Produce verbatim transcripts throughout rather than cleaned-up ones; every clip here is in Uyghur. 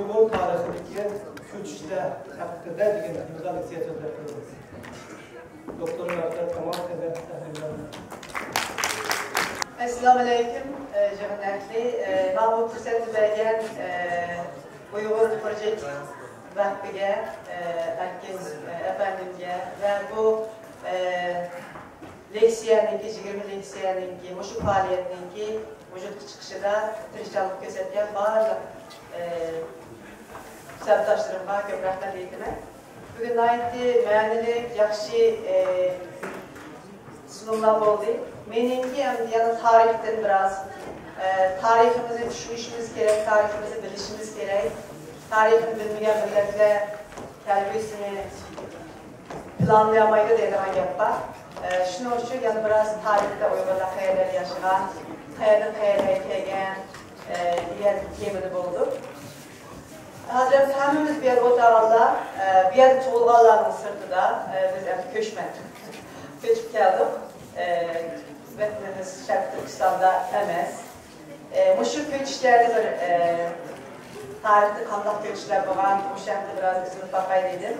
ئۇيغۇر تارىخىدىكى كۆچۈشلەر ھەققىدە دېگەن تېمىدا لېكسىيە سۆزلەپ بېرىمىز. دوكتور مەرتەن كامال، تەبىئەت تەھلىللىرى. ئەسسالامۇ ئەلەيكۇم، ئە، يىغىن ئەھلى. ئە، ماڭا بۇ پۇرسەتنى بەرگەن، ئە، ئۇيغۇر پروجېكت ۋەقپىگە، ئە، ئەركىن، ئە، ئەپەندىمگە ۋە بۇ، ئە، لېكسىيەنىڭكى، يىگىرمە لېكسىيەنىڭكى، مۇشۇ پائالىيەتنىڭكى ۋۇجۇدقا چىقىشىدا تىرىشچانلىق كۆرسەتكەن بارلىق، ئە، سەپداشلىرىمغا كۆپ رەھمەت ئېيتىمەن. بۈگۈن ناھايىتى مەنىلىك، ياخشى، ئە، سۇنۇملار بولدى. مېنىڭكى ئەمدى يەنە تارىختىن بىراز، ئە، تارىخىمىزنى چۈشىنىشىمىز كېرەك، تارىخىمىزنى بىلىشىمىز كېرەك. تارىخىنى بىلمىگەن مىللەتلەر كەلگۈسىنى پىلانلىيالمايدۇ دەيدىغان گەپ بار. ئە، شۇنىڭ ئۈچۈن يەنە بىراز تارىختا ئۇيغۇرلار قەيەردە ياشىغان، قەيەردىن قەيەرگە كەلگەن، ئە، دېگەن تېمىدا بولدۇق. ھازىر ھەممىمىز بۇ يەردە ئولتۇرغانلار، ئە، بۇ يەردە تۇغۇلغانلارنىڭ سىرتىدا، ئە، بىز ئەمدى كۆچمەن. كۆچۈپ كەلدۇق. ئە، ۋەتىنىمىز شەرقىي تۈركىستاندا ئەمەس. ئە، مۇشۇ كۆچۈشلەردە بىر، ئە، تارىختا قانداق كۆچۈشلەر بولغان، مۇشۇ ھەقتە بىراز ئېسىلىپ باقاي دېدىم.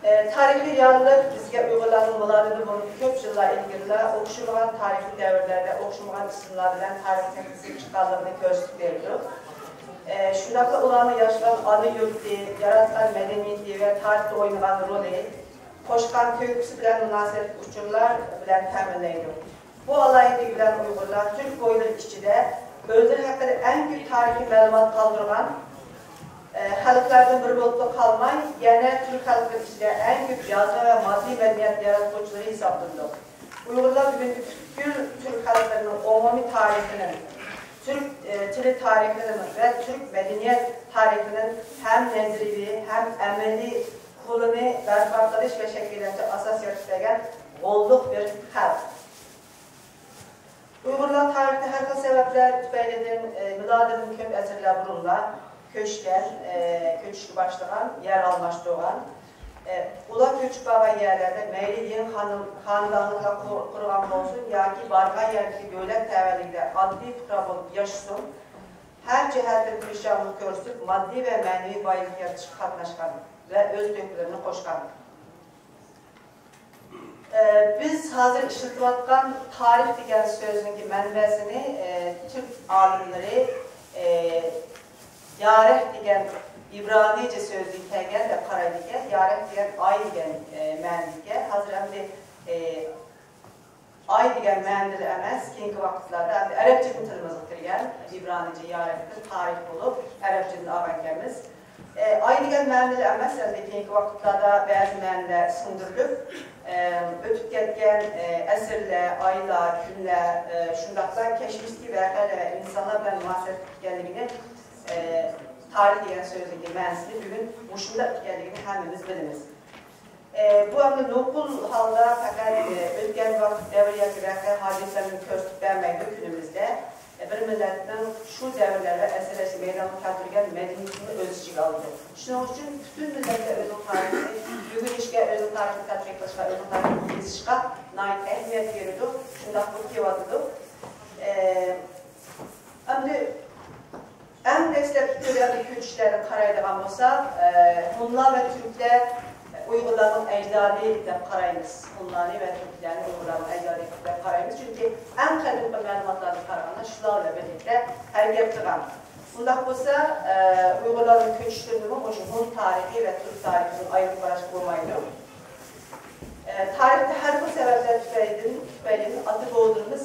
ئە، تارىخىي رېئاللىق بىزگە ئۇيغۇرلارنىڭ مىلادىدىن بۇرۇن كۆپ يىللار ئىلگىرىلا ئوخشىمىغان تارىخىي دەۋرلەردە ئوخشىمىغان ئىسىملار بىلەن تارىخ سەھنىسىگە چىققانلىقىنى كۆرسىتىپ بېرىدۇ. ئە، شۇنداقلا ئۇلارنىڭ ياشىغان ئانا يۇرتى، ياراتقان مەدەنىيىتى ۋە تارىختا ئوينىغان رولى، قوشقان تۆھپىسى بىلەن مۇناسىۋەتلىك ئۇچۇرلار بىلەن تەمىنلەيدۇ. بۇ ئالاھىدىلىك بىلەن ئۇيغۇرلار تۈرك بويلىرى ئىچىدە ئۆزلىرى ھەققىدە ئەڭ كۆپ تارىخىي مەلۇمات قالدۇرغان، ئە، خەلقلەردىن بىرى بولۇپلا قالماي، يەنە تۈرك خەلقلىرى ئىچىدە ئەڭ كۆپ يازما ۋە ماددىي مەدەنىيەت ياراتقۇچىلىرى ھېسابلىنىدۇ. ئۇيغۇرلار بۈگۈنكى پۈتكۈل تۈرك خەلقلىرىنىڭ ئومۇمىي تارىخىنىمۇ، تۈرك، ئە، تىلى تارىخىنىمۇ ۋە تۈرك مەدەنىيەت تارىخىنىڭ ھەم نەزەرىيىۋى، ھەم ئەمەلىي پۇلىنى بەرپا قىلىش ۋە شەكىللەنتۈرۈش ئاساس يارىتىپ بەرگەن غوللۇق بىر خەلق. ئۇيغۇرلار تارىختا ھەر خىل سەۋەبلەر تۈپەيلىدىن، ئە، مىلادىدىن كۆپ ئەسىرلەر بۇرۇنلا كۆچكەن، ئە، كۆچۈشكە باشلىغان، يەر ئالماشتۇرغان. ئە، ئۇلار كۆچۈپ بارغان يەرلەردە مەيلى يېڭى خانىم-، خانىدانلىقلار قۇر-، قۇرغان بولسۇن ياكى بارغان يەردىكى دۆلەت تەۋەلىكىدە ئاددىي پۇقرا بولۇپ ياشىسۇن، ھەر جەھەتتىن تىرىشچانلىق كۆرسىتىپ، ماددىي ۋە مەنىۋى بايلىق يارىتىشقا قاتناشقان ۋە ئۆز تۆھپىلىرىنى قوشقان. ئە، بىز ھازىر ئىشلىتىۋاتقان تارىخ دېگەن سۆزنىڭكى مەنبەسىنى، ئە، تۈرك ئالىملىرى، ئە، يارەھ دېگەن ئىبرانىيچە سۆزدىن كەلگەن دەپ قارايدىكەن. يارەھ دېگەن ئاي دېگەن، ئە، مەنىدىكەن. ھازىر ئەمدى، ئە، ئاي دېگەن مەنىدىلا ئەمەس، كېيىنكى ۋاقىتلاردا ئەمدى ئەرەبچىدىن تىلىمىزغا كىرگەن ئىبرانىيچە يارەھتىن تارىخ بولۇپ، ئەرەبچىدىن ئالغانكەنمىز. ئە، ئاي دېگەن مەنىدىلا ئەمەس، ئەمدى كېيىنكى ۋاقىتلاردا بەزى مەنىلەر سىڭدۈرۈلۈپ، ئە، ئۆتۈپ كەتكەن، ئە، ئەسىرلەر، ئايلار، كۈنلەر، ئە، شۇنداقلا كەچمىشتىكى ۋەقەلەر ۋە ئىنسانلار بىلەن مۇناسىۋەتلىك ئىكەنلىكىنى، ئە، تارىخ دېگەن سۆزنىڭكى مەنىسىنى بۈگۈن مۇشۇنداق ئىكەنلىكىنى ھەممىمىز بىلىمىز. ئە، بۇ ئەمدى نوقۇل ھالدا پەقەت، ئە، ئۆتكەن ۋاقىت، دەۋر ياكى ۋەقە، ھادىسىلەرنى كۆرسىتىپ بەرمەيدۇ كۈنىمىزدە. ئە، بىر مىللەتنىڭ شۇ دەۋرلەر ۋە ئەسىرلەردە مەيدانغا كەلتۈرگەن مەدەنىيىتىنى ئۆز ئىچىگە ئالىدۇ. شۇنىڭ ئۈچۈن پۈتۈن مىللەتلەر ئۆزىنىڭ تارىخىنى ئۆگىنىشكە، ئۆزىنىڭ تارىخىنى تەتقىق قىلىشقا، ئۆزىنىڭ تارىخىنى يېزىشقا ناھايىتى ئەھمىيەت بېرىدۇ. شۇنداق بولۇپ كېلىۋاتىدۇ. ئە، ئەمدى ئەڭ دەسلەپكى تۈرلەرنى كۆچۈشلەرنى قارايدىغان بولساق، ئە، ھونلار ۋە تۈركلەر ئۇيغۇرلارنىڭ ئەجدادى دەپ قارايمىز. ھونلارنى ۋە تۈركلەرنى ئۇيغۇرلارنىڭ ئەجدادى دەپ قارايمىز. چۈنكى ئەڭ قەدىمكى مەلۇماتلارغا قارىغاندا شۇلار بىلەن بىرلىكتە ھەرىكەت قىلغان. ئۇنداق بولسا، ئە، ئۇيغۇرلارنىڭ كۆچۈشلىرىنىمۇ مۇشۇ ھون تارىخى ۋە تۈرك تارىخىدىن ئايرىپ قاراشقا بولمايدۇ. ئە، تارىختا ھەر خىل سەۋەبلەر تۈپەيلىدىن، تۈپەيلىدىن ئاتا بوۋىلىرىمىز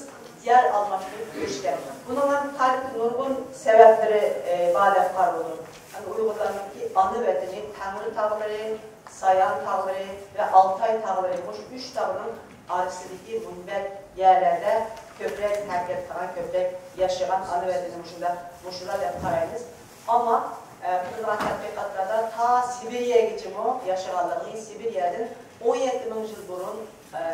يەر ئالماشتۇرۇپ كۆچكەن. بۇنىڭ ھەم تارىختا نۇرغۇن سەۋەبلىرى، ئە، بار دەپ قارىلىدۇ. يەنى ئۇيغۇرلارنىڭكى ئانا ۋەتىنى تەڭرى تاغلىرى، سايان تاغلىرى ۋە ئالتاي تاغلىرى، مۇشۇ ئۈچ تاغنىڭ ئارىسىدىكى مۇنبەت يەرلەردە كۆپرەك ھەرىكەت قىلغان، كۆپرەك ياشىغان ئانا ۋەتىنى مۇشۇنداق، مۇشۇلار دەپ قارايمىز. ئەمما، ئە، قىلىنغان تەتقىقاتلاردا تا سىبىرىيەگىچىمۇ ياشىغانلىقىنى، سىبىرىيەدىن ئون يەتتە مىڭ يىل بۇرۇن، ئە،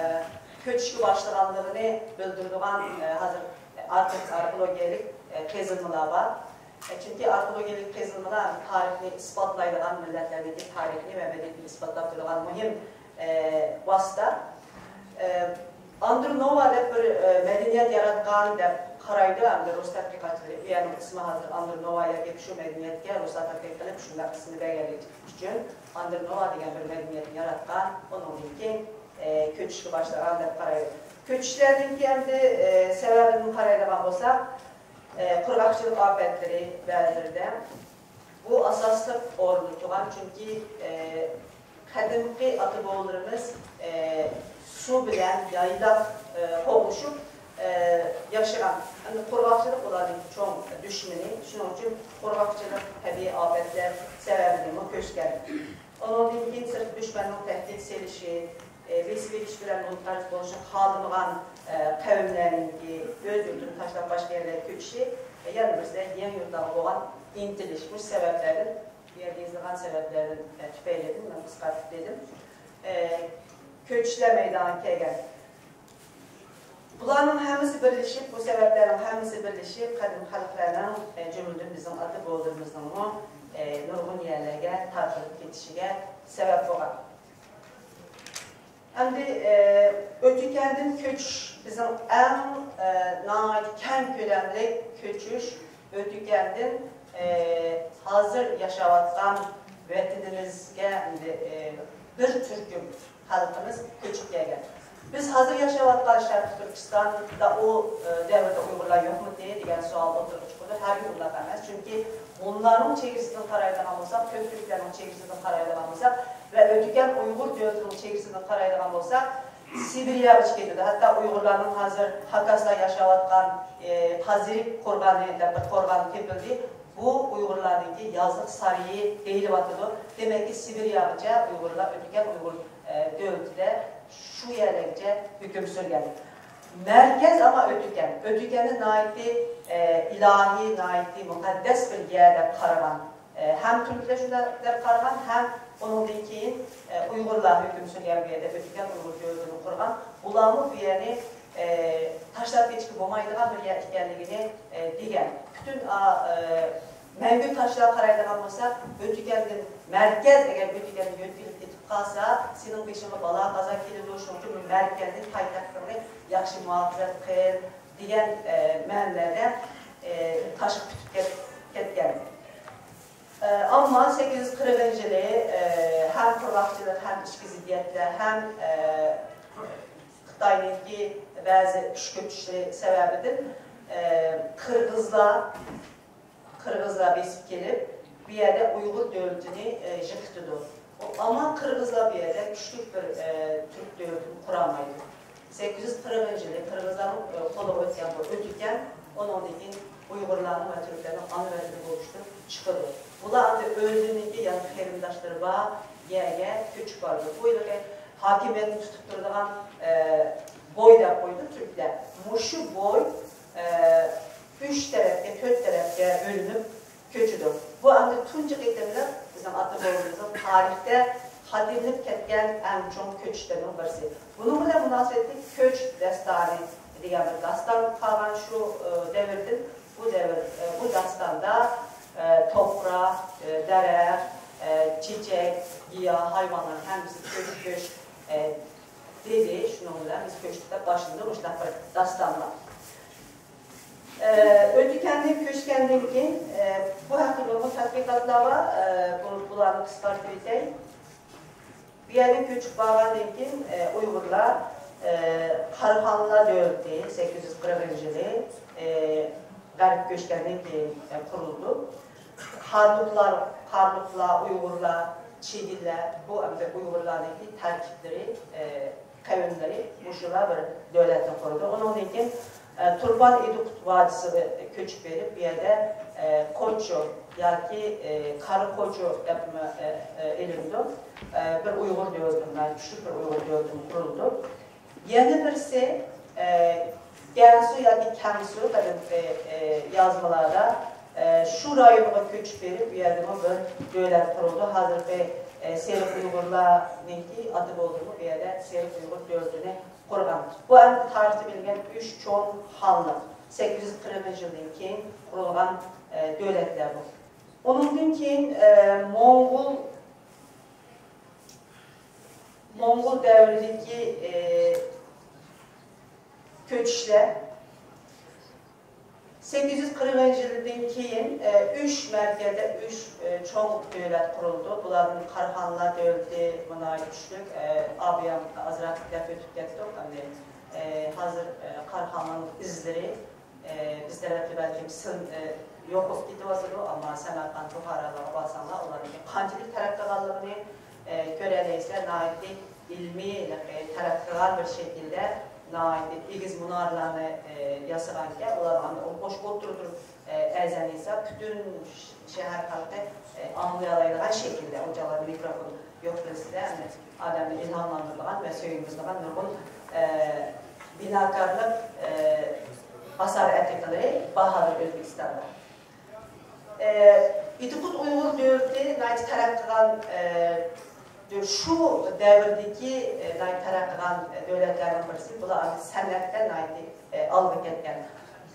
كۆچۈشكە باشلىغانلىقىنى بىلدۈرىدىغان، ئە، ھازىر ئارخېئولوگىيەلىك، ئە، قېزىلمىلار بار. ئە، چۈنكى ئارخېئولوگىيەلىك قېزىلمىلار تارىخنى ئىسپاتلايدىغان، مىللەتلەردىكى تارىخنى ۋە مەدەنىيىتىنى ئىسپاتلاپ تۇرىدىغان مۇھىم، ئە، ۋاسىتە. ئە، ئاندرونوۋا دەپ بىر، ئە، مەدەنىيەت ياراتقان دەپ قارايدۇ ئەمدى رۇس تەتقىقاتچىلىرى. ئۇ يەرنىڭ ئىسمى ھازىر ئاندرونوۋا ياكى شۇ مەدەنىيەتكە رۇسلار تەتقىق قىلىپ شۇنداق ئىسىمنى بەرگەنلىكى ئۈچۈن ئاندرونوۋا دېگەن بىر مەدەنىيەتنى ياراتقان، ئۇنىڭدىن كېيىن، ئە، كۆچۈشكە باشلىغان دەپ قارايدۇ. كۆچۈشلەردىن كېيىن ئەمدى، ئە، سەۋەبىنى قارايدىغان بولساق، ئە، قۇرغاقچىلىق ئاپەتلىرى بەزىلىرىدە بۇ ئاساسلىق ئورۇندا تۇرغان، چۈنكى، ئە، قەدىمكى ئاتا-بوۋىلىرىمىز، ئە، سۇ بىلەن يايلاق، ئە، قوغلىشىپ، ئە، ياشىغان. ئەمدى قۇرغاقچىلىق ئۇلارنىڭ چوڭ دۈشمىنى. شۇنىڭ ئۈچۈن قۇرغاقچىلىق، تەبىئىي ئاپەتلەر سەۋەبىدىنمۇ كۆچكەن. ئۇنىڭدىن كېيىن سىرتقى دۈشمەننىڭ تەھدىت سېلىشى، ئە، بېسىۋېلىش بىلەن مۇھتاج بولۇشنى خالىمىغان، ئە، قەۋملەرنىڭكى ئۆز يۇرتىنى تاشلاپ باشقا يەرلەرگە كۆچۈشى، ئە، يەنە بىرسى يېڭى يۇرتلارغا بولغان ئىنتىلىش. مۇشۇ سەۋەبلەردىن، بۇ يەردە يېزىلغان سەۋەبلەردىن، ئە، تۈپەيلىدىن مەن قىسقارتىپ دېدىم. ئە، كۆچۈشلەر مەيدانغا كەلگەن. بۇلارنىڭ ھەممىسى بىرلىشىپ، بۇ سەۋەبلەرنىڭ ھەممىسى بىرلىشىپ، قەدىم خەلقلەرنىڭ، ئە، جۈملىدىن بىزنىڭ ئاتا-بوۋىلىرىمىزنىڭمۇ، ئە، نۇرغۇن يەرلەرگە تارقىلىپ كېتىشىگە سەۋەب بولغان. ئەمدى، ئە، ئۆتۈكەندىن كۆچۈش بىزنىڭ ئەڭ، ئە، ناھايىتى كەڭ كۆلەملىك كۆچۈش، ئۆتۈكەندىن، ئە، ھازىر ياشاۋاتقان ۋەتىنىمىزگە ئەمدى، ئە، بىر تۈركۈم خەلقىمىز كۆچۈپ كەلگەن. بىز ھازىر ياشاۋاتقان شەرقىي تۈركىستاندا ئۇ، ئە، دەۋردە ئۇيغۇرلار يوقمىدى دېگەن سوئال ئوتتۇرىغا چىقىدۇ. ھەرگىز ئۇنداق ئەمەس. چۈنكى ھونلارنىڭ چېگرىسىدىن قارايدىغان بولساق، كۆك تۈركلەرنىڭ چېگرىسىدىن قارايدىغان بولساق ۋە ئۆتۈكەن ئۇيغۇر دۆلىتىنىڭ چېگرىسىدىن قارايدىغان بولساق، سىبىرىيەگىچە كېتىدۇ. ھەتتا ئۇيغۇرلارنىڭ ھازىر خاكاسلار ياشاۋاتقان، ئى، تازىرىك قورغانى دەپ بىر قورغان تېپىلدى. بۇ ئۇيغۇرلارنىڭكى يازلىق سارىيى دېيىلىۋاتىدۇ. دېمەككى، سىبىرىيەگىچە ئۇيغۇرلار ئۆتۈكەن ئۇيغۇر، ئە، دۆلىتىدە شۇ يەرلەرگىچە ھۆكۈم سۈرگەن. مەركەز ئەمما ئۆتۈكەن. ئۆتۈكەننى ناھايىتى، ئە، ئىلاھىي، ناھايىتى مۇقەددەس بىر يەر دەپ قارىغان. ئە، ھەم تۈركلەر شۇنداق دەپ قارىغان، ھەم ئۇنىڭدىن كېيىن، ئە، ئۇيغۇرلار ھۆكۈم سۈرگەن بۇ يەردە ئۆتۈكەن ئۇيغۇر دۆلىتىنى قۇرغان. بۇلارمۇ بۇ يەرنى، ئە، تاشلاپ كېتىشكە بولمايدىغان بىر يەر ئىكەنلىكىنى، ئە، دېگەن. پۈتۈن، ئا، ئە، مەڭگۈ تاشلارغا قارايدىغان بولساق، ئۆتۈكەندىن مەركەز، ئەگەر ئۆتۈكەندىن يۆتكىلىپ كېتىپ قالسا، سېنىڭ بېشىڭغا بالا-قازا كېلىدۇ. شۇنىڭ ئۈچۈن بۇ مەركەزنى، پايتەختىڭنى ياخشى مۇھاپىزەت قىل، دېگەن، ئە، مەنىلەردە، ئە، تاشقا پۈتۈپ كەت-، كەتكەن. ئە، ئەمما سەككىز يۈز قىرىقىنچى يىلى، ئە، ھەم قۇرغاقچىلىق، ھەم ئىچكى زىددىيەتلەر، ھەم، ئە، خىتاينىڭكى بەزى كۈچ كۆرسىتىشلىرى سەۋەبىدىن، ئە، قىرغىزلار، قىرغىزلار بېسىپ كېلىپ، بۇ يەردە ئۇيغۇر دۆلىتىنى، ئە، يىقىتىدۇ. ئەمما قىرغىزلار بۇ يەردە كۈچلۈك بىر، ئە، تۈرك دۆلىتىنى قۇرالمايدۇ. سەككىز يۈز قىرىقىنچى يىلى قىرغىزلارنىڭ، ئە، قولىغا ئۆتكەن بۇ ئۆتۈكەن، ئۇنىڭدىن كېيىن ئۇيغۇرلارنىڭ ۋە تۈركلەرنىڭ ئانا ۋەتىنى بولۇشتىن چىقىدۇ. بۇلار ئەمدى ئۆزلىرىنىڭكى ياقىن قېرىنداشلىرى بار يەرگە كۆچۈپ بارىدۇ. بۇ ھېلىقى ھاكىمىيەتنى تۇتۇپ تۇرىدىغان، ئە، بوي دەپ قويىدۇ تۈركلەر. مۇشۇ بوي، ئە، ئۈچ تەرەپكە، تۆت تەرەپكە بۆلۈنۈپ كۆچىدۇ. بۇ ئەمدى تۇنجى قېتىملىق بىزنىڭ ئاتا بوۋىمىزنىڭ تارىختا خاتىرىلىنىپ كەتكەن ئەڭ چوڭ كۆچۈشلىرىنىڭ بىرسى. بۇنىڭ بىلەن مۇناسىۋەتلىك كۆچ داستانى دېگەن بىر داستان قالغان شۇ، ئە، دەۋردىن. بۇ دەۋر، ئە، بۇ داستاندا، ئە، توپراق، ئە، دەرەخ، ئە، چېچەك، گىياھ، ھايۋانلارنىڭ ھەممىسى كۆچ، كۆچ، ئە، دېدى. شۇنىڭ بىلەن بىز كۆچتۇق دەپ باشلىنىدۇ مۇشۇنداق بىر داستانلار. ئە، ئۆتۈكەندىن كۆچكەندىن كېيىن، ئە، بۇ ھەقتە نۇرغۇن تەتقىقاتلار بار. ئە، بۇ، بۇلارنى قىسقارتىپ ئۆتەي. بۇ يەردىن كۆچۈپ بارغاندىن كېيىن، ئە، ئۇيغۇرلار، ئە، قاراخانلار دۆلىتى سەككىز يۈز قىرىقىنچى يىلى، ئە، غەربكە كۆچكەندىن كېيىن، ئە، قۇرۇلدى. قارلۇقلار، قارلۇقلار، ئۇيغۇرلار، چىگىنلەر، بۇ ئەمدى ئۇيغۇرلارنىڭكى تەركىبلىرى، ئە، قەۋملىرى مۇشۇلار بىر دۆلەتنى قۇردى. ئۇنىڭدىن كېيىن، ئە، تۇرپان ئىدىقۇت ۋادىسىغا كۆچۈپ بېرىپ، بۇ يەردە، ئە، قوچۇ ياكى، ئە، قارا قوچۇ دەپمۇ، ئە، ئە، ئېلىنىدۇ. ئە، بىر ئۇيغۇر دۆلىتى، ناھايىتى كۈچلۈك بىر ئۇيغۇر دۆلىتى قۇرۇلدى. يەنە بىرسى، ئە، گەنسۇ ياكى كەڭسۇ قەدىمكى، ئە، يازمىلاردا، ئە، شۇ رايونغا كۆچۈپ بېرىپ، ئۇ يەردىمۇ بىر دۆلەت قۇرۇلدى. ھازىرقى، ئە، سېرىق ئۇيغۇرلارنىڭكى ئاتا بوۋىلىرىمۇ بۇ يەردە سېرىق ئۇيغۇر دۆلىتىنى قۇرغان. بۇ ئەمدى تارىختا بىلگەن ئۈچ چوڭ خانلىق، سەككىز يۈز قىرىقىنچى يىلدىن كېيىن قۇرۇلغان، ئە، دۆلەتلەر بۇ. ئۇنىڭدىن كېيىن، ئە، موڭغۇل، موڭغۇل دەۋرىدىكى، ئە، كۈچلەر سەككىز يۈز قىرىقىنچى يىلدىن كېيىن، ئە، ئۈچ مەركەزدە ئۈچ، ئە، چوڭ دۆلەت قۇرۇلدى. بۇلاردىن قاراخانلار دۆلىتى، بۇ ناھايىتى كۈچلۈك، ئە، ئابىيام ئازراق دەپ ئۆتۈپ كەتتۇق. ئەمدى، ئە، ھازىر، ئە، قاراخانلارنىڭ ئىزلىرى، ئە، بىز تەرەپتە بەلكىم سىل-، ئە، يوقىلىپ كېتىۋاتىدۇ، ئەمما سەمەرقەنت، بۇخارالارغا بارساڭلار، ئۇلارنىڭكى قانچىلىك تەرەققىي قىلغانلىقىنى، ئە، كۆرەلەيسىلەر. ناھايىتى ئىلمىي تەرەققىي قىلغان بىر شەكىلدە ناھايىتى ئېگىز مۇنارىلارنى، ئە، ياسىغانكەن، ئۇلارغا ئاندىن قوشۇپ ئولتۇرۇپ، ئە، ئەزان ئېيتسا، پۈتۈن شەھەر خەلقى، ئە، ئاڭلىيالايدىغان شەكىلدە، ئۇ چاغلاردا مىكروفون يوق بىلىسىزلەر، ئەمدى ئادەمنى ئىلھاملاندۇرىدىغان ۋە سۆيۈنگۈزىدىغان نۇرغۇن، ئە، بىناكارلىق، ئە، ئاسارە ئەتىقىلىرى باھادىر ئۆزبېكىستاندا. ئىدىقۇت ئۇيغۇر دۆلىتى ناھايىتى تەرەققىي قىلغان، شۇ دەۋردىكى ناھايىتى تەرەققىي قىلغان دۆلەتلەرنىڭ بىرسى. بۇلار سەنئەتتە ناھايىتى ئالغا كەتكەن.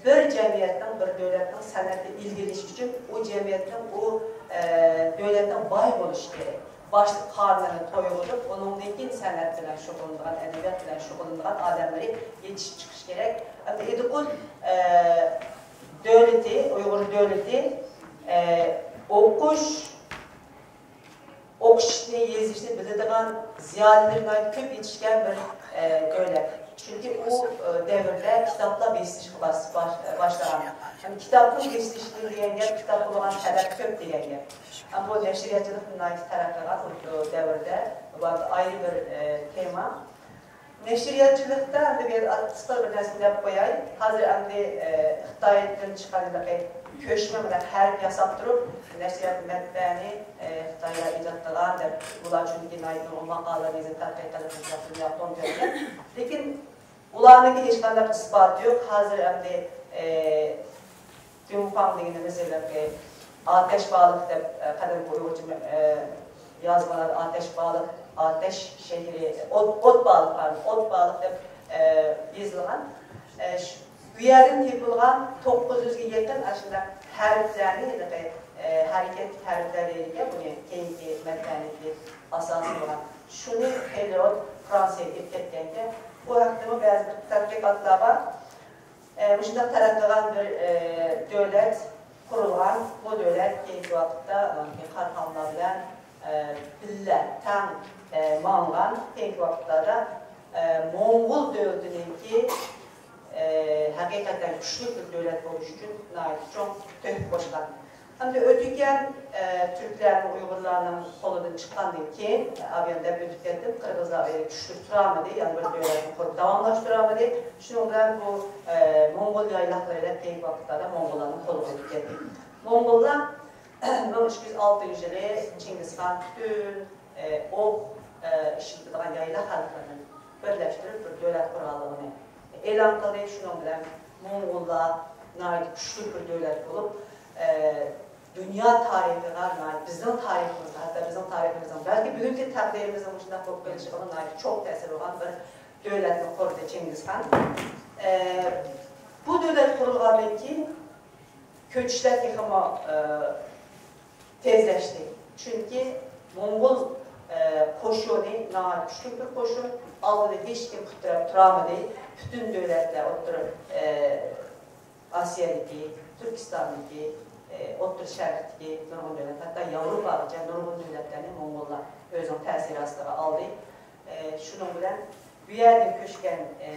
بىر جەمئىيەتنىڭ، بىر دۆلەتنىڭ سەنئەتتە ئىلگىرىلىشى ئۈچۈن ئۇ جەمئىيەتنىڭ، ئۇ دۆلەتنىڭ باي بولۇشى كېرەك. باشلىق قارنىنى تويغۇزۇپ، ئۇنىڭدىن كېيىن سەنئەت بىلەن شۇغۇللىنىدىغان، ئەدەبىيات بىلەن شۇغۇللىنىدىغان ئادەملىرى يېتىشىپ چىقىشى كېرەك. ئەمدى ئىدىقۇت دۆلىتى، ئۇيغۇر دۆلىتى، ئە، ئوقۇش، ئوقۇشنى، يېزىشنى بىلىدىغان زىيالىيلىرى ناھايىتى كۆپ يېتىشكەن بىر، ئە، دۆلەت. چۈنكى ئۇ، ئە، دەۋردە كىتابلار بېسىلىشقا باش-، باش-، باشلىغان. يەنى كىتابنىڭ بېسىلىشى دېگەن گەپ، كىتاب بولغان تەلەپ كۆپ دېگەن گەپ. ئەمما بۇ نەشرىياتچىلىق ناھايىتى تەرەققىي قىلغان بۇ دەۋردە، بۇ ئايرى بىر، ئە، تېما. نەشرىياتچىلىقتا ئەمدى بىر قىسقا بىر نەرسىنى دەپ قوياي. ھازىر ئەمدى، ئە، خىتايدىن چىققان ھېلىقى كۆچمە مانا ھەرپ ياساپ تۇرۇپ، نەشرىيات مەتبەئەنى، ئە، خىتايلار ئىجاد قىلغان دەپ، بۇلار چۈنكى ناھايىتى نۇرغۇن ماقالىلەرنى يېزىپ، تەتقىق قىلىپ، مۇشۇنداق دۇنيا تونۇپ بەرگەن. لېكىن ئۇلارنىڭكى ھېچقانداق ئىسپاتى يوق. ھازىر ئەمدى، ئە، دۈڭفاڭ دېگىنىمىز ھېلىقى ئاتەش بالىق دەپ، ئە، قەدىمكى ئۇيغۇرچە، ئە، يازمىلار ئاتەش بالىق، ئاتەش شەھىرى، ئوت، ئوت بالىق، پاردون، ئوت بالىق دەپ، ئە، يېزىلغان. ئە، شۇ، بۇ يەردىن تېپىلغان توققۇز يۈزگە يېقىن ئاشۇنداق ھەرپلەرنى ھېلىقى، ئە، ھەرىكەتلىك ھەرپلەر دەيدىكەن، بۇنى كېيىنكى مەتبەئەنىڭكى ئاساسى بولغان. شۇنى خېلى ئوت فرانسىيەگە ئېلىپ كەتكەنكەن. بۇ ھەقتىمۇ بەزى بىر تەتقىقاتلار بار. ئە، مۇشۇنداق تەرەققىي قىلغان بىر، ئە، دۆلەت قۇرۇلغان. بۇ دۆلەت كېيىنكى ۋاقىتتا، ئە، كارخانىلار بىلەن، ئە، بىللە، تەڭ، ئە، ماڭغان. كېيىنكى ۋاقىتلاردا، ئە، موڭغۇل دۆلىتىنىڭكى، ئە، ھەقىقەتەن كۈچلۈك بىر دۆلەت بولۇش ئۈچۈن ناھايىتى چوڭ تۆھپە قوشقان. ئەمدى ئۆتۈكەن، ئە، تۈركلەرنىڭ، ئۇيغۇرلارنىڭ قولىدىن چىققاندىن كېيىن، ئابىيان دەپ ئۆتۈپ كەتتىم، قىرغىزلار ئۇ يەردە كۈچلۈك تۇرالمىدى، يەنە بىر دۆلەتنى قۇرۇپ داۋاملاشتۇرالمىدى. شۇنىڭ بىلەن بۇ، ئە، موڭغۇل يايلاقلىرى دەپ كېيىنكى ۋاقىتلاردا موڭغۇللارنىڭ قولىغا ئۆتۈپ كەتتى. موڭغۇللار مىڭ ئىككى يۈز ئالتىنچى يىلى چىڭگىزخان پۈتۈن، ئە، ئوق، ئە، ئىشلىتىدىغان يايلاق خەلقلىرىنى بىرلەشتۈرۈپ بىر دۆلەت قۇرغانلىقىنى ئېلان قىلدى. شۇنىڭ بىلەن موڭغۇللار ناھايىتى كۈچلۈك بىر دۆلەت بولۇپ، ئە، دۇنيا تارىخىغا ناھايىتى، بىزنىڭ تارىخىمىزغا، ھەتتا بىزنىڭ تارىخىمىزنىڭ، بەلكى بۈگۈنكى تەقدىرىمىزنىڭ مۇشۇنداق بولۇپ قېلىشىغىمۇ ناھايىتى چوڭ تەسىرى بولغان بىر دۆلەتنى قۇردى چىڭگىزخان. ئە، بۇ دۆلەت قۇرۇلغاندىن كېيىن كۆچۈشلەر تېخىمۇ، ئە، تېزلەشتى. چۈنكى موڭغۇل، ئە، قوشۇنى ناھايىتى كۈچلۈك بىر قوشۇن. ئالدىدا ھېچكىم پۇت تىرەپ تۇرالمىدى. پۈتۈن دۆلەتلەر ئوتتۇرا، ئە، ئاسىيادىكى، تۈركىستاندىكى، ئە، ئوتتۇرا شەرقتىكى نۇرغۇن دۆلەت، ھەتتا ياۋروپاغىچە نۇرغۇن دۆلەتلەرنى موڭغۇللار ئۆزىنىڭ تەسىرى ئاستىغا ئالدى. ئە، شۇنىڭ بىلەن بۇ يەردىن كۆچكەن، ئە،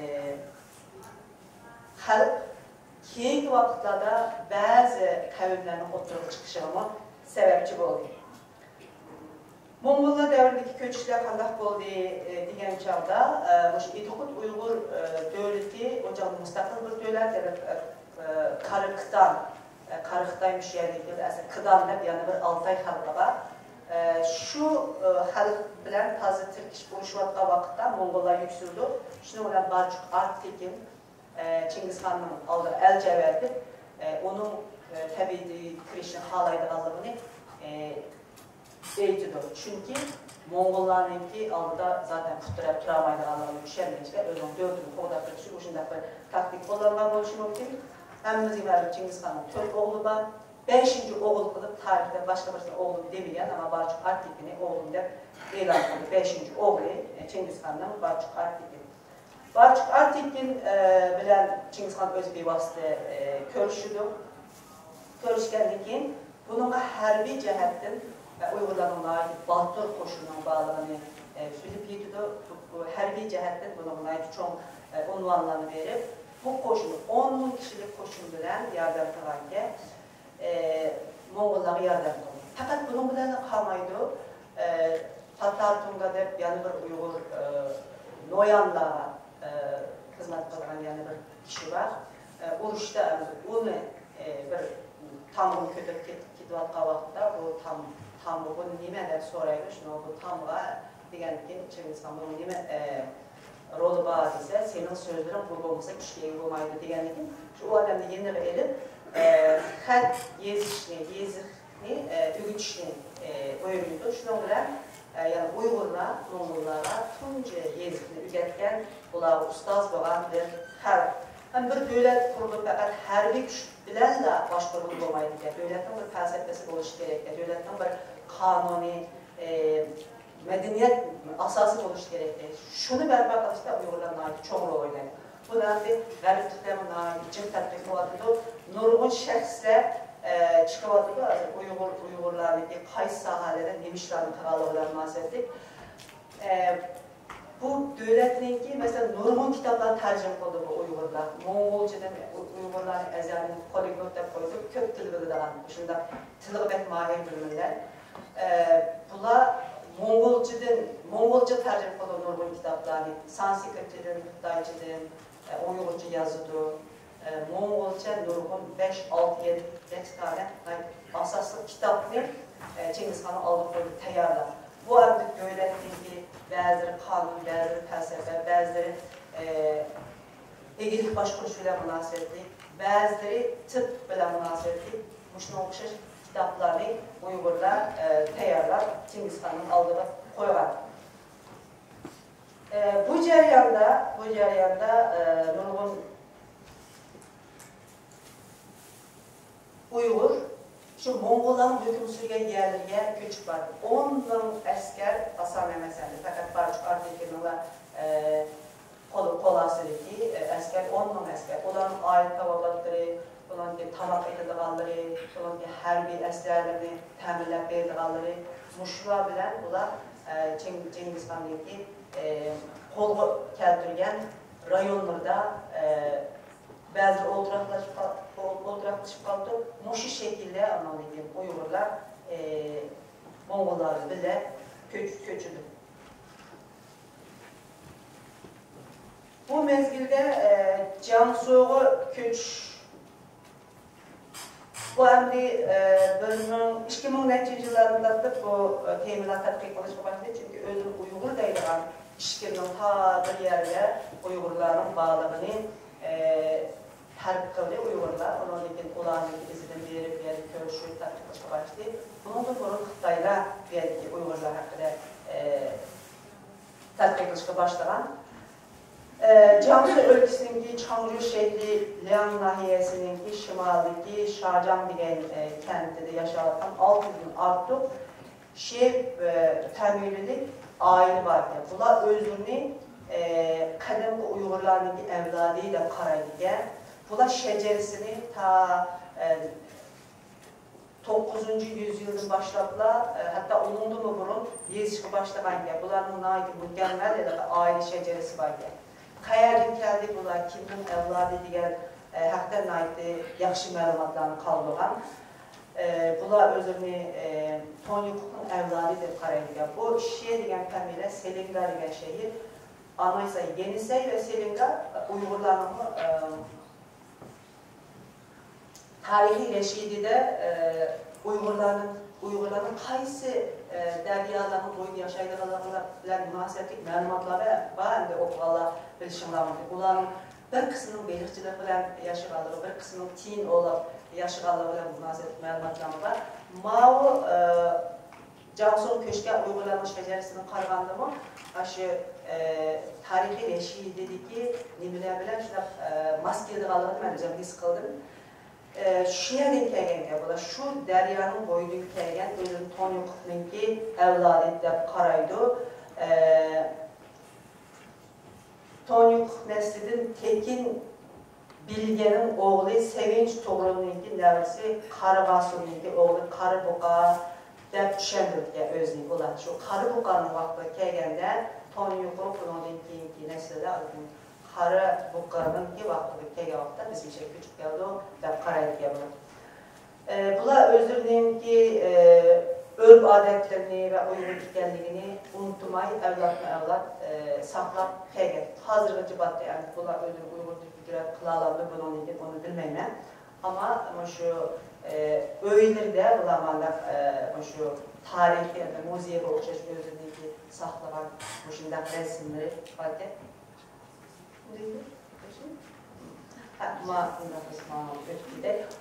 خەلق كېيىنكى ۋاقىتلاردا بەزى قەۋملەرنىڭ ئوتتۇرىغا چىقىشىغىمۇ سەۋەبچى بولدى. موڭغۇللار دەۋرىدىكى كۆچۈشلەر قانداق بولدى، ئى، دېگەن چاغدا، ئى، مۇشۇ ئىدىقۇت ئۇيغۇر، ئى، دۆلىتى ئۇ چاغدا مۇستەقىل بىر دۆلەت، ئى، ئى، قارا كىتان، ئى، قارا خىتاي مۇشۇ يەردىن كېلىپ، ئەسلى كىدان دەپ يەنە بىر ئالتاي خەلقى بار. ئى، شۇ، ئى، خەلق بىلەن تازا تىركىشىپ ئۇرۇشۇۋاتقان ۋاقىتتا موڭغۇللار يۈكسىلىدۇ. شۇنىڭ بىلەن بارچۇق ئارتېكىن، ئى، چىڭگىزخاننىڭ ئالدىغا ئەلچى ئەۋەتىپ، ئى، ئۇنىڭ، ئى، تەبىئىتىگە كىرىشنى خالايدىغانلىقىنى، ئى، ئېيتىدۇ. چۈنكى موڭغۇللارنىڭكى ئالدىدا زاتەن پۇت تىرەپ تۇرالمايدىغانلىقىنى چۈشەنگەچكە، ئۆزىنىڭ دۆلىتىنى قوغداپ تۇرۇش ئۈچۈن مۇشۇنداق بىر تاكتىكا قوللانغان بولۇشى مۇمكىن. ھەممىمىزگە مەلۇم، چىڭگىزخاننىڭ تۆت ئوغلى بار. بەشىنچى ئوغۇل قىلىپ تارىختا باشقا بىرسىنى ئوغلۇم دېمىگەن، ئەمما بارچۇق ئارتېكىننى ئوغلۇم دەپ ئېلان قىلدى. بەشىنچى ئوغلى، ئى، چىڭگىزخاننىڭ بارچۇق ئارتېكىن. بارچۇك ئارتېكىن، ئە، بىلەن چىڭگىزخان ئۆزى بىۋاسىتە، ئە، كۆرۈشىدۇ. كۆرۈشكەندىن كېيىن بۇنىڭغا ھەربىي جەھەتتىن، ئە، ئۇيغۇرلارنىڭ ناھايىتى باتۇر قوشۇنىنىڭ بارلىقىنى، ئە، بىلىپ يېتىدۇ. بۇ، بۇ ھەربىي جەھەتتىن بۇنىڭغا ناھايىتى چوڭ، ئە، ئۇنۋانلارنى بېرىپ، بۇ قوشۇن، ئون مىڭ كىشىلىك قوشۇن بىلەن ياردەم قىلغانىكەن. ئە، موڭغۇللارغا ياردەم قىلدى. پەقەت بۇنىڭ بىلەنلا قالمايدۇ. ئە، تاتار تۇڭگا دەپ يەنە بىر ئۇيغۇر، ئە، نويانلارغا، ئە، خىزمەت قىلىدىغان يەنە بىر كىشى بار. ئە، ئۇرۇشتا ئۇنى، ئە، بىر تامغىنى كۆتۈرۈپ كېت-، كېتىۋاتقان ۋاقتىدا بۇ تام-، تامغا بۇ نېمە دەپ سورايدۇ. شۇنىڭغا بۇ تامغا دېگەندىكىن چىڭگىزخان بۇنىڭ نېمە، ئە، رولى بار دېسە، سېنىڭ سۆزلىرىڭ بۇ بولمىسا ئىشقا ئىگە بولمايدۇ دېگەندىكىن، شۇ ئۇ ئادەمنى يېنىغا ئېلىپ، ئە، خەت يېزىشنى، يېزىقنى، ئە، ئۆگىتىشنى، ئە، بۇيرۇيدۇ. شۇنىڭ بىلەن، ئە، يەنى ئۇيغۇرلار موڭغۇللارغا تۇنجى يېزىقنى ئۆگەتكەن، ئۇلارغا ئۇستاز بولغان بىر خەلق. ھەم بىر دۆلەت قۇرۇلۇپ پەقەت ھەربىي كۈچ بىلەنلا باشقۇرغىلى بولمايدىكەن. دۆلەتنىڭ بىر پەلسەپىسى بولۇشى كېرەك. دۆلەتنىڭ بىر قانۇنى، ئە، مەدەنىيەت ئاساسى بولۇشى كېرەك. شۇنى بەرپا قىلىشتا ئۇيغۇرلار ناھايىتى چوڭ رول ئوينايدۇ. بۇنى ئەمدى غەربلىكلەرمۇ ناھايىتى جىق تەتقىق قىلىۋاتىدۇ. نۇرغۇن شەخسلەر، ئە، چىقىۋاتىدۇ. ھازىر ئۇيغۇر، ئۇيغۇرلارنىڭكى قايسى ساھەلەردە نېمە ئىشلارنى قىلغانلىقى بىلەن مۇناسىۋەتلىك. ئە، بۇ دۆلەتنىڭكى، مەسىلەن، نۇرغۇن كىتابلار تەرجىمە قىلدى بۇ ئۇيغۇرلار. موڭغۇلچىدىن ئۇ-، ئۇيغۇرلارنى ئەزەلدىن پولىگلوت دەپ قويدۇق، كۆپ تىل بىلىدىغان، شۇنداق تىلغا بەك ماھىر بىر مىللەت. ئە، بۇلار موڭغۇلچىدىن، موڭغۇلچە تەرجىمە قىلىدۇ نۇرغۇن كىتابلارنى. سانسكرىتچىدىن، خىتايچىدىن، ئە، ئۇيغۇرچە يازىدۇ. ئە، موڭغۇلچە نۇرغۇن بەش، ئالتە، يەتتە، يەتتە دانە ئاساسلىق كىتابنى، ئە، چىڭگىزخاننىڭ ئالدىغا قويۇپ تەييارلاپ. بۇ ئەمدى دۆلەتنىڭكى بەزىلىرى قانۇن، بەزىلىرى پەلسەپە، بەزىلىرى، ئە، ئىگىلىك باشقۇرۇش بىلەن مۇناسىۋەتلىك، بەزىلىرى تىپ بىلەن مۇناسىۋەتلىك، مۇشۇنىڭغا ئوخشاش كىتابلارنى ئۇيغۇرلار، ئە، تەييارلاپ، چىڭگىزخاننىڭ ئالدىغا قويغان. ئە، بۇ جەرياندا، بۇ جەرياندا، ئە، نۇرغۇن ئۇيغۇر شۇ موڭغۇللارنىڭ ھۆكۈم سۈرگەن يەرلىرىگە كۆچۈپ باردى. ئون مىڭ ئەسكەر ئاسان ئەمەس ئەمدى. پەقەت بارچۇك ئارتېكىننىڭلا، ئە، قول، قول ئاستىدىكى، ئە، ئەسكەر، ئون مىڭ ئەسكەر. ئۇلارنىڭ ئائىلە تاۋابىئاتلىرى، ئۇلارنىڭكى تاماق ئېتىدىغانلىرى، ئۇلارنىڭكى ھەربىي ئەسلىھەلىرىنى تەمىنلەپ بېرىدىغانلىرى، مۇشۇلار بىلەن ئۇلار، ئە، چىڭ-، چىڭگىزخاننىڭكى، ئە، قولغا كەلتۈرگەن رايونلىرىدا، ئە، بەزىلىرى ئولتۇراقلاشىپ قال-، ئول-، ئولتۇراقلىشىپ قالىدۇ. مۇشۇ شەكىلدە ئاندىن كېيىن ئۇيغۇرلار، ئى، موڭغۇللار بىلەن كۆچ-، كۆچىدۇ. بۇ مەزگىلدە، ئى، جياڭسۇغا كۆچۈش، بۇ ئەمدى، ئى، بىر مىڭ، ئىككى مىڭ نەچچىنچى يىللاردىن تارتىپ بۇ، ئى، تېمىلار تەتقىق قىلىشقا باشلىدى. چۈنكى ئۆزىنى ئۇيغۇر دەيدىغان ئىچكىرىنىڭ تا بىر يەرگە ئۇيغۇرلارنىڭ بارلىقىنى، ئى، تەرك قىلدى ئۇيغۇرلار. ئۇنىڭدىن كېيىن ئۇلارنىڭ ئىزىدىن بېرىپ، يەنە كۆرۈشۈپ، تەتقىق قىلىشقا باشلىدى. بۇنىڭدىن بۇرۇن خىتايلار بۇ يەردىكى ئۇيغۇرلار ھەققىدە، ئى، تەتقىق قىلىشقا باشلىغان. ئى، جياڭسۇ ئۆلكىسىنىڭكى چاڭجۇ شەھىرى لياڭ ناھىيەسىنىڭكى شىمالىدىكى شاجاڭ دېگەن، ئى، كەنتىدە ياشاۋاتقان ئالتە يۈزدىن ئارتۇق شې، ئى، فامىلىلىك ئائىلە بار ئىكەن. بۇلار ئۆزلىرىنى، ئى، قەدىمكى ئۇيغۇرلارنىڭكى ئەۋلادى دەپ قارايدىكەن. بۇلار شەجەرىسىنى تا، ئى، توققۇزىنچى يۈزيىلدىن باشلاپلا، ئى، ھەتتا ئۇنىڭدىنمۇ بۇرۇن يېزىشقا باشلىغان ئىكەن. بۇلارنىڭ ناھايىتى مۇكەممەل ھېلىقى ئائىلە شەجەرىسى بار ئىكەن. قەيەردىن كەلدى بۇلار، كىمنىڭ ئەۋلادى دېگەن، ئى، ھەقتە ناھايىتى ياخشى مەلۇماتلارنى قالدۇرغان. ئى، بۇلار ئۆزلىرىنى، ئى، تونيۇقۇقنىڭ ئەۋلادى دەپ قارايدىكەن. بۇ شې دېگەن فامىلە سېلىنگا دېگەن شەھەر. ئانايسا يېنىسەي ۋە سېلىنگا ئۇيغۇرلارنىڭمۇ، ئى، تارىخى رەشىدىدە، ئە، ئۇيغۇرلارنىڭ، ئۇيغۇرلارنىڭ قايسى، ئە، دەريالارنىڭ بويىدا ياشايدىغانلىقى بىلەن مۇناسىۋەتلىك مەلۇماتلار بار، بار ئەمدى ئوقۇغانلار بىلىشىڭلار مۇمكىن. ئۇلارنىڭ بىر قىسمىنىڭ بېلىقچىلىق بىلەن ياشىغانلىقى، بىر قىسمىنىڭ تىيىن ئوۋلاپ ياشىغانلىقى بىلەن مۇناسىۋەتلىك مەلۇماتلارمۇ بار. ماۋۇ، ئە، جياڭسۇغا كۆچكەن ئۇيغۇرلارنىڭ شەجەرىسىنى قارىغاندىمۇ، ئاشۇ، ئە، تارىخىي رەشىدىدىكى نېمىلەر بىلەن شۇنداق، ئە، ماس كېلىدىغانلىقىنى مەن ئۆزۈم ھېس قىلدىم. ئە، شۇ يەردىن كەلگەن گەپ، بۇلار شۇ دەريانىڭ بويىدىن كەلگەن، ئۆزىنى تونيۇقۇقنىڭكى ئەۋلادى دەپ قارايدۇ. ئە، تونيۇقلۇق نەسلىدىن تېكىن بىلگەننىڭ ئوغلى سەۋىنچ توغرۇلنىڭكى نەۋرىسى قارىغاسۇرنىڭكى ئوغلى قارا بۇقا دەپ چۈشەندۈرۈپتىكەن ئۆزىنى ئۇلار. شۇ قارا بۇقانىڭ ۋاقتىغا كەلگەندە تونيۇقلۇق بۇنىڭدىن كېيىنكى نەسىلدە قارا بۇقانىڭكى ۋاقتىغا كەلگەن ۋاقىتتا بىزگىچە كۆچۈپ كەلدۇ دەپ قارايدىكەن بۇلار. ئە، بۇلار ئۆزلىرىنىڭكى، ئە، ئۆرپ-ئادەتلىرىنى ۋە ئۇيغۇر ئىكەنلىكىنى ئۇنتۇماي، ئەۋلادمۇ ئەۋلاد، ئە، ساقلاپ كەلگەن. ھازىرغىچە بارتى، ئەمدى بۇلار ئۆزلىرى ئۇيغۇردەك ھۆرمەت قىلالاندۇ، بۇنىڭدىن كېيىن ئۇنى بىلمەيمەن. ئەمما مۇشۇ، ئە، ئۆيلىرىدە بۇلار مانداق، ئە، مۇشۇ تارىخىي، ئەمدى مۇزېيغا ئوخشاش ئۆزلىرىنىڭكى ساقلىغان مۇشۇنداق رەسىملىرى باركەن.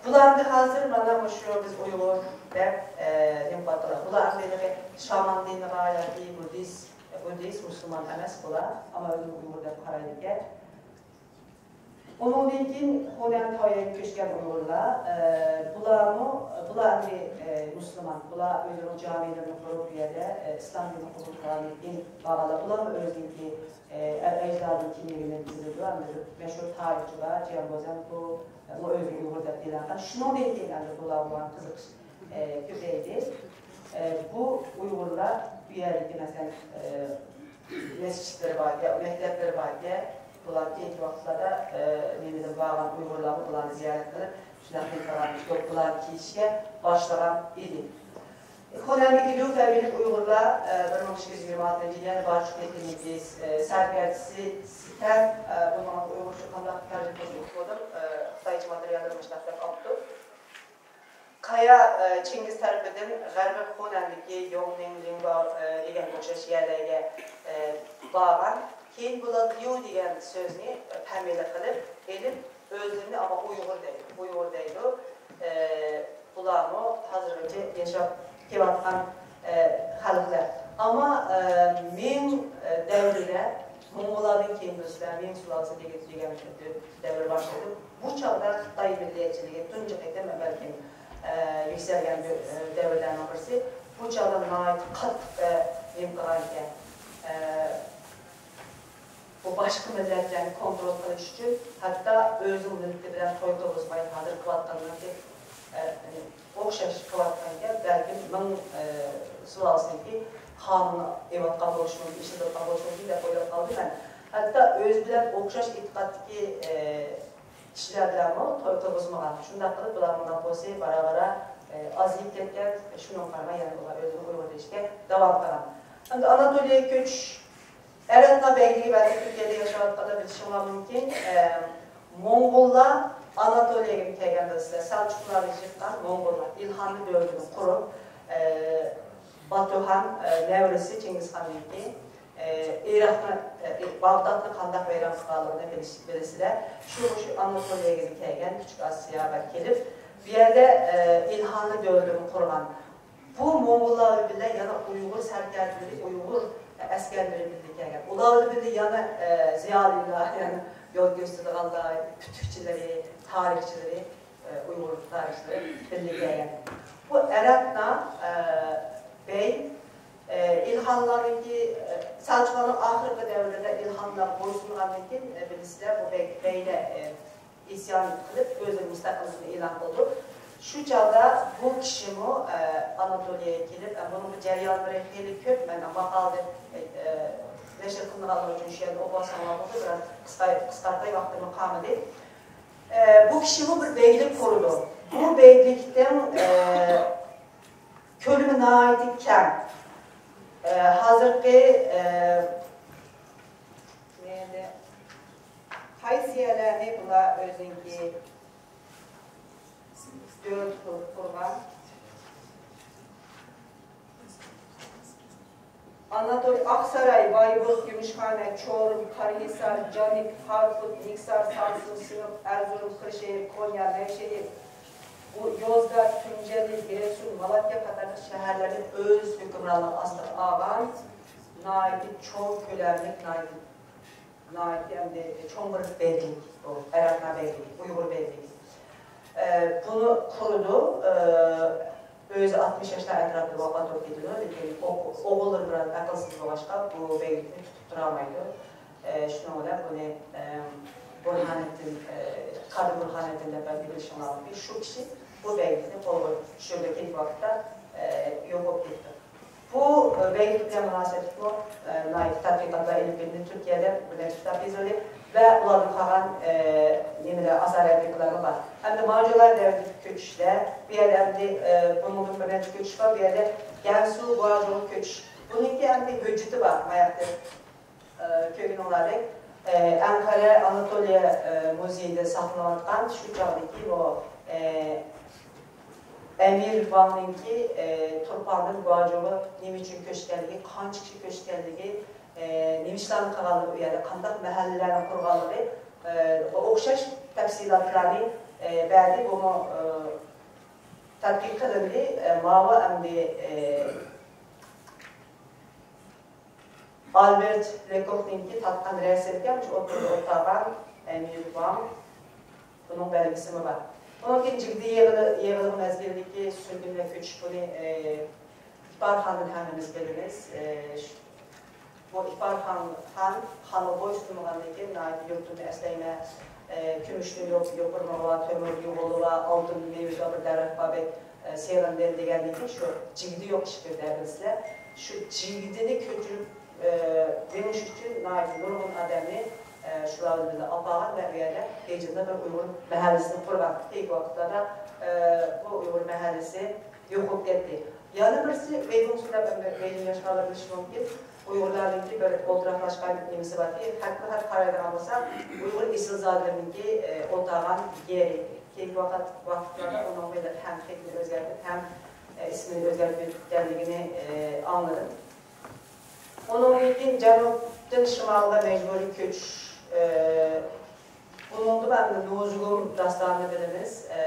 بۇلارنى ھازىر مانا مۇشۇ بىز ئۇيغۇر دەپ، ئە، نېمە قىلىۋاتىدۇ. بۇلار ئەمدى شامان دىنىغا ياكى بۇددىست، بۇددىست، مۇسۇلمان ئەمەس بۇلار. ئەمما ئۆزىنى ئۇيغۇر دەپ قارايدىكەن. ئۇنىڭدىن كېيىن خۇنەن تاۋيەنگە كۆچكەن ئۇيغۇرلار، ئە، بۇلارمۇ، بۇلار ئەمدى، ئە، مۇسۇلمان. بۇلار ئۆزلىرىنىڭ جامىلىرىنى قۇرۇپ، بۇ يەردە، ئە، ئىسلام دىنىنى قوبۇل قىلغاندىن كېيىن بارغانلار. بۇلارمۇ ئۆزىنىڭكى ئە، ئەجدادىنىڭ كىملىكىنى بىلدۈرىدۇ. ئەمدى بىر مەشھۇر تارىخچى بار، جياڭ بوزەن، بۇ، ئۇ ئۆزىنى ئۇيغۇر دەپ ئېلان قىلغان. شۇنىڭدىن كېيىن ئەمدى بۇلارغا بولغان قىزىقىش، ئە، كۆپەيدى. ئە، بۇ ئۇيغۇرلار بۇ يەردىكى، مەسىلەن، ئە، مەسچىتلىرى باركەن، مەكتەپلىرى باركەن، بۇلار كېيىنكى ۋاقىتلاردا، ئە، نېمىدىن بارغان ئۇيغۇرلارمۇ بۇلارنى زىيارەت قىلىپ، شۇنداق قىلىپ بارغان دوپپىلارنى كىيىشكە باشلىغان ئىدى. خۇنەندىكى ليۇ فەمىلىلىك ئۇيغۇرلار، ئە، بىر مىڭ ئىككى يۈز يىگىرمە ئالتىنچى يىلى باشلىق مەدەنىيىتى، ئە، سەركەردىسى سىتەن، ئە، بۇنىڭ ئۇيغۇرچە قانداق تەرجىمە قىلىشنى ئۇقمىدىم، ئە، خىتايچە ماتېرىياللىرى مۇشۇنداق دەپ قاپتۇ. كايا، ئە، چىڭگىز تەرىپىدىن غەربىي خۇنەندىكى يوڭنىڭ، لىڭباۋ، ئە، دېگەنگە ئوخشاش يەرلەرگە، ئە، بارغان. كېيىن بۇلار ليۇ دېگەن سۆزنى، ئە، پەمىيلىك قىلىپ ئېلىپ، ئۆزلىرىنى ئەمما ئۇيغۇر دەيدۇ، ئۇيغۇر دەيدۇ. ئە، بۇلارمۇ ھازىرغىچە ياشاپ كېلىۋاتقان، ئە، خەلقلەر. ئەمما، ئە، مىڭ، ئە، دەۋرىدە موڭغۇللاردىن كېيىن بىلىسىلەر، مىڭ سۇلالىسى دېگەن، دېگەن دەۋر باشلىدى. بۇ چاغدا خىتاي مىللەتچىلىكى تۇنجى قېتىم بەلكىم، ئە، يۈكسەلگەن دۆ-، ئە، دەۋرلەرنىڭ بىرسى. بۇ چاغدا ناھايىتى قاتتىق، ئە، نېمە قىلغان ئىكەن، ئە، بۇ باشقا مىللەتلەرنى كونترول قىلىش ئۈچۈن ھەتتا ئۆزىنىڭ مىللىتى بىلەن توي قىلغۇزماي، ھازىر قىلىۋاتقانلىرىنى، ئە، ئوخشاش قىلىۋاتقان ئىكەن. بەلكىم مىڭ، ئە، سۇلالىسىنىڭكى قانۇنى ئېلىۋاتقان بولۇشى مۇمكىن، ئىشلىتىۋاتقان بولۇشى مۇمكىن دەپ ئويلاپ قالدىم مەن. ھەتتا ئۆزى بىلەن ئوخشاش ئېتىقادتىكى، ئە، كىشىلەر بىلەنمۇ توي قىلغۇزمىغان. شۇنداق قىلىپ بۇلار مۇنداق بولسا بارا-بارا، ئە، ئازىيىپ كەتكەن. شۇنىڭغا قارىماي يەنە ئۇلار ئۆزىنى ئۇيغۇر دېيىشكە داۋام قىلغان. ئەمدى ئاناتولىيەگە كۆچۈش. ئەرەتنا بەگلىكى بەلكى تۈركىيەدە ياشاۋاتقانلار بىلىشىڭلار مۇمكىن. ئە، موڭغۇللار ئاناتولىيەگە كەلگەن بىلىسىلەر. سەلچۇقلارنى يىققان موڭغۇللار ئىلھاننى دۆلىتىنى قۇرۇپ، ئە، باتۇخان، ئە، نەۋرىسى چىڭگىزخاندىن كېيىن، ئە، ئىراقنى، ئە، باغدادنى قانداق ۋەيران قىلغانلىقىنى بىلىش-، بىلىسىلەر. شۇ، شۇ ئاناتولىيەگە كەلگەن، كىچىك ئاسىياغا كېلىپ، بۇ يەردە، ئە، ئىلھاننى دۆلىتىنى قۇرغان. بۇ موڭغۇللار بىلەن يەنە ئۇيغۇر سەركەردىلىرى، ئۇيغۇر ئەسكەرلىرى بىللە كەلگەن. ئۇلار بىلەن يەنە، ئە، زىيالىيلار، يەنە يول كۆرسىتىدىغانلار، پۈتۈكچىلىرى، تارىخچىلىرى، ئە، ئۇيغۇر تارىخچىلىرى بىللە كەلگەن. بۇ ئەرەتنا، ئە، بەگ، ئە، ئىلھانلارنىڭكى، ئە، سەلچۇقلارنىڭ ئاخىرقى دەۋرىدە ئىلھانلارغا بويسۇنغاندىن كېيىن، ئە، بىلىسىلەر، بۇ بەگ، بەگلەر، ئە، ئىسيان قىلىپ، ئۆزىنىڭ مۇستەقىللىقىنى ئېلان قىلىدۇ. شۇ چاغدا بۇ كىشىمۇ، ئە، ئاناتولىيەگە كېلىپ، ئە، بۇنىڭ جەريانلىرى خېلى كۆپ. مەن ماقالىدە، ئە، نەشر قىلىنغانلىقى ئۈچۈن شۇ يەردە ئوقۇۋالساڭلار بولىدۇ، بىراز قىسقا-، قىسقارتاي، ۋاقتىممۇ قالمىدى. ئە، بۇ كىشىمۇ بىر بەگلىك قۇرىدۇ. بۇ بەگلىكنىڭ، ئە، كۆلىمى ناھايىتى كەڭ. ئە، ھازىرقى، ئە، نېمە، قايسى يەرلەرنى بۇلار ئۆزىنىڭكى دۆلىتى قىلىپ قۇرغان؟ ئاناتولىيە، ئاقساراي، بايبۇت، گۈمۈشخانا، چورۇم، قاراھىسار، جانىك، خارپۇت، نىكسار، سامسۇن، سىنوپ، ئەرزۇرۇم، قىرشېھىر، كونيا، نەۋشېھىر، بۇ يوزگار، تۇنجەلى، گىرېسۇن، مالاتيا قاتارلىق شەھەرلەرنى ئۆز ھۆكۈمرانلىقى ئاستىغا ئالغان ناھايىتى چوڭ كۆلەملىك، ناھايىتى، ناھايىتى ئەمدى چوڭ بىر بەگلىك بۇ، ئەرەبلەر بەگلىكى، ئۇيغۇر بەگلىكى. ئە، بۇنى قۇرىدۇ، ئە، ئۆزى ئاتمىش ياشلار ئەتراپىدا ۋاپات بولۇپ كېتىدۇ، لېكىن ئوغ-، ئوغۇللىرى بىراز ئەقىلسىز بولغاچقا، بۇ بەگلىكنى تۇتۇپ تۇرالمايدۇ. ئە، شۇنىڭ بىلەن بۇنى، ئە، بۇرھانىددىن، ئە، قادى بۇرھانىددىن دەپ بىلىشىڭلار مۇمكىن. شۇ كىشى بۇ بەيگىلىكنى قولغا چۈشۈرىدۇ، كېيىنكى ۋاقىتتا، ئە، يوقاپ كېتىدۇ. بۇ، ئە، بەيگىلىك بىلەن مۇناسىۋەتلىكمۇ، ئە، ناھايىتى تەتقىقاتلار ئېلىپ بېرىلدى. تۈركىيەدە بىر نەچچە كىتاب يېزىلدى ۋە ئۇلاردىن قالغان، ئە، نېمىلەر، ئاسارەتلىكلەرمۇ بار. ئەمدى مانجۇلار دەۋرىدىكى كۆچۈشلەر، بۇ يەردە ئەمدى، ئە، بۇنىڭدىن بىر نەچچە كۆچۈش بار، بۇ يەردە گەنسۇ، گۇاجۇ كۆچۈش. بۇنىڭكى ئەمدى ھۆججىتى بار، ماياقتىن. ئە، كۆرگىنىڭلاردەك، ئە، ئەنقەرە ئاناتولىيە، ئە، مۇزېيىدە ساقلىنىۋاتقان شۇ چاغدىكى بۇ، ئە، ئەمىر ۋاڭنىڭكى، ئە، تۇرپاندىن گۇاجۇغا نېمە ئۈچۈن كۆچكەنلىكى، قانچە كىشى كۆچكەنلىكى، ئە، نېمە ئىشلارنى قىلغانلىقى، ئۇ يەردە قانداق مەھەللىلەرنى قۇرغانلىقى، ئە، ئوخشاش تەپسىلاتلارنى، ئە، بەردى. بۇمۇ، ئە، تەتقىق قىلىندى. ئە، ماۋۇ ئەمدى، ئە، ئالبېرت لېكوكنىڭكى تارتقان رەسىمىكەن، شۇ ئوتتۇرىغا ئولتۇرغان ئەمىر ۋاڭ. بۇنىڭ بەلگىسىمۇ بار. ئۇنىڭ كېيىن جىگدە يېغىلى-، يېغىلغۇ مەزگىلىدىكى سۈرگۈن ۋە كۆچۈش بۇنى، ئى، ئىپارخاندىن ھەممىمىز بىلىمىز. ئى، ش-، بۇ ئىپارخان خان، خانغا بويسۇنمىغاندىن كېيىن، ناھايىتى يۇرتۇمنى ئەسلەيمەن، ئى، كۈمۈشنى يوق-، يوپۇرمىغا، تۆمۈر يۇغىلىغا، ئالتۇن مېۋىسىغا بىر دەرەخ بار، بەك ئە، سېغىندىم دېگەندىن كېيىن شۇ جىگدە يوق ئىش بىردە بىلسىلەر. شۇ جىگدىنى كۆچۈرۈپ، ئە، مېڭىش ئۈچۈن ناھايىتى نۇرغۇن ئادەمنى، ئە، شۇلار بىلەن بىللە ئاپارغان ۋە ئۇ يەردە بېيجىڭدا بىر ئۇيغۇر مەھەللىسىنى قۇرغان. كېيىنكى ۋاقىتلاردا، ئە، بۇ ئۇيغۇر مەھەللىسى يوقىلىپ كەتتى. يەنە بىرسى، بېيجىڭ سۈنەپ، بېيجىڭ ياشلار بىلىشى مۇمكىن. ئۇيغۇرلارنىڭكى بىر ئولتۇراقلاشقان نېمىسى باركى، خەتمۇ خەت قارايدىغان بولسا، ئۇيغۇر ئېسىلزادىلىرىنىڭكى، ئە، ئولتۇرغان يېرى. كېيىنكى ۋاقىت، ۋاقىتلاردا ئۇنىڭ بىر ھەم خېتىنى ئۆزگەرتىپ، ھەم، ئە، ئىسمىنى ئۆزگەرتىپ ئۆتكەنلىكىنى، ئە، ئاڭلىدىم. ئۇنىڭدىن كېيىن جەنۇبتىن شىمالغا مەجبۇرىي كۆچۈش، ئە، بۇنىڭدا ئەمدى نوزۇگۇم داستانىنى بىلىمىز. ئە،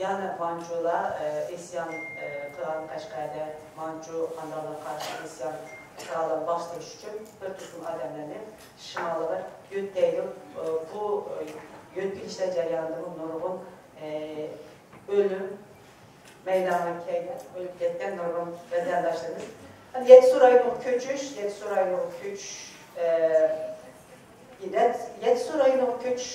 يەنە مانچۇلار، ئە، ئىسيان، ئە، قىلغان قەشقەردە مانچۇ خانلارغا قارشى ئىسيان قىلغانلارنى باستۇرۇش ئۈچۈن بىر تۈركۈم ئادەملەرنى شىمالغا يۆتكەيدۇ. ئە، بۇ، ئە، يۆتكىلىشلەر جەريانىدىمۇ نۇرغۇن، ئە، ئۆلۈم مەيدانغا كەلگەن، ئۆلۈپ كەتكەن نۇرغۇن ۋەتەنداشلىرىمىز. يەتتىسۇ رايونىغا كۆچۈش، يەتتىسۇ رايونىغا كۆچۈش، ئە، يەت-، يەتتىسۇ رايونىغا كۆچۈش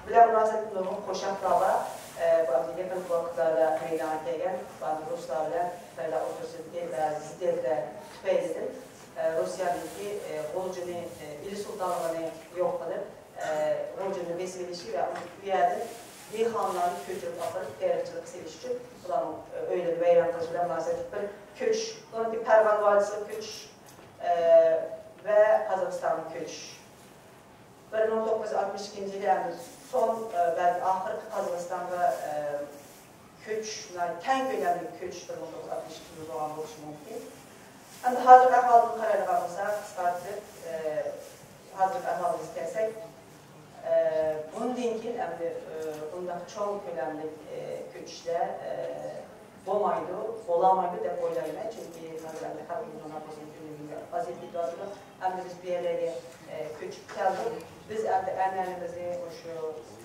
بىلەن مۇناسىۋەتلىك نۇرغۇن قوشاقلار بار. ئە، بۇ يېقىنقى ۋاقىتلاردا مەيدانغا كەلگەن، بۇ رۇسلار بىلەن خىتايلار ئوتتۇرىسىدىكى بەزى زىددىيەتلەر تۈپەيلىدىن، ئە، روسىيەنىڭكى، ئە، غۇلجىنى، ئە، ئىلى سۇلتانلىقىنى يوق قىلىپ، ئە، غۇلجىنى بېسىۋېلىشى ۋە ئۇ يەردىن دېھقانلارنى كۆچۈرۈپ ئاپىرىپ، تېرىقچىلىققا سېلىش ئۈچۈن ئۇلارنىڭ، ئە، ئۆيلىرىنى ۋەيران قىلىش بىلەن مۇناسىۋەتلىك بىر كۆچۈش. ئۇنىڭ كېيىن پەرغان ۋادىسىغا كۆچۈش، ئە، ۋە قازاقىستانغا كۆچۈش. بىر مىڭ توققۇز يۈز ئاتمىش ئىككىنچى يىلى، يەنى سون، ئە، بەلكى ئاخىرقى قازاقىستانغا، ئە، كۆچۈش، ناھايىتى كەڭ كۆلەملىك كۆچۈش بىر مىڭ توققۇز يۈز ئاتمىش ئىككىنچى يىل بولغان بولۇشى مۇمكىن. ئەمدى ھازىرقى ئەھۋالدىن قارايدىغان بولساق، قىسقارتىپ، ئە، ھازىرقى ئەھۋالىمىزغا كەلسەك، ئە، بۇندىن كېيىن ئەمدى، ئە، بۇنداق چوڭ كۆلەملىك، ئە، كۆچۈشلەر، ئە، بولمايدۇ، بولالمايدۇ دەپ ئويلايمەن. چۈنكى ھازىر ئەمدى خەلقىمىزنىڭ نوپۇسىنىڭ كۈندىن-كۈنگە ئازىيىپ كېتىۋاتىدۇ. ئەمدى بىز بۇ يەرلەرگە، ئە، كۆچۈپ كەلدۇق. بىز ئەمدى ئەنئەنىمىزنى مۇشۇ،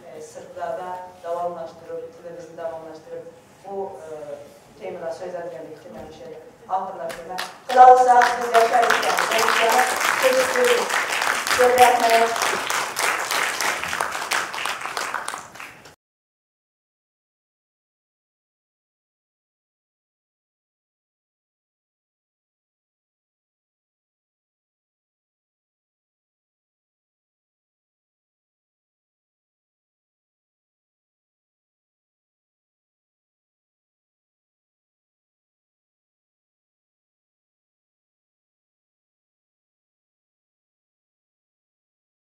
ئە، سىرتلاردا داۋاملاشتۇرۇپ، تىلىمىزنى داۋاملاشتۇرۇپ، بۇ، ئە، تېمىلار سۆزلەنگەندىكى تېمىنى شۇ يەردە ئاخىرلاشتۇرىمەن. قىلالىساق، بىز ياشايمىز. كۆپ رەھمەت.